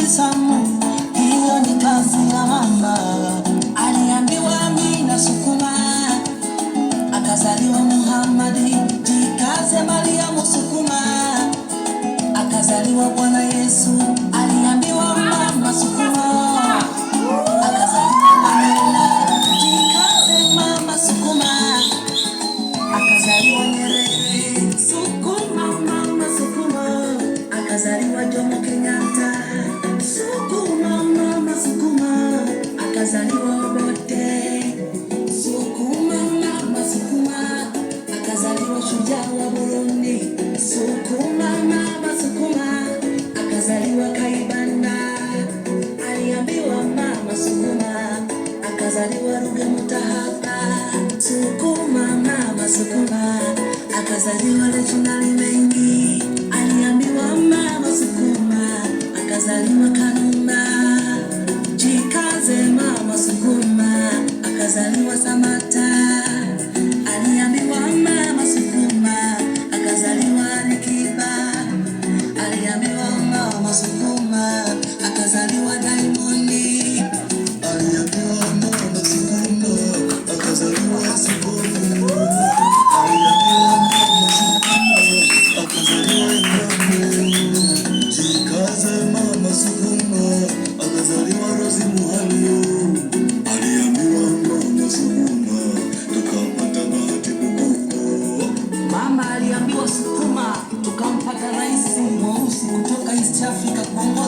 Kisamu, hiyo ni kazi ya mama. Aliambiwa Amina sukuma, akazaliwa Muhammadi, jikaze Mariamu sukuma, akazaliwa Bwana Yesu. Aliambiwa mama sukuma, akazaliwa Mandela, jikaze mama sukuma, akazaliwa Nyerere, sukuma mama sukuma, akazaliwa Jomo Kenyatta, sukuma mama sukuma, akazaliwa Obote, sukuma mama sukuma, akazaliwa shujaa wa Burundi, sukuma mama sukuma, akazaliwa Kayibanda, aliambiwa mama sukuma, akazaliwa Ruge Mutahaba, sukuma mama sukuma, akazaliwa Reginald Mengi, aliambiwa mama sukuma, akazaliwa Kanumba, jikaze mama sukuma, akazaliwa Samata, aliambiwa mama sukuma, akazaliwa Alikiba, aliambiwa mama sukuma, akazaliwa Diamondi, aliambiwa mama sukuma, akazaliwa Sibofu, aliambiwa mama sukuma, akazaliwa Ibrahimu, jikaze mama sukuma, akazaliwa Rose Muhando, aliambiwa mama sukuma, tukampata Bahati Bukuku. Mama aliambiwa sukuma, tukampata rais mweusi kutoka East Africa kuongoza.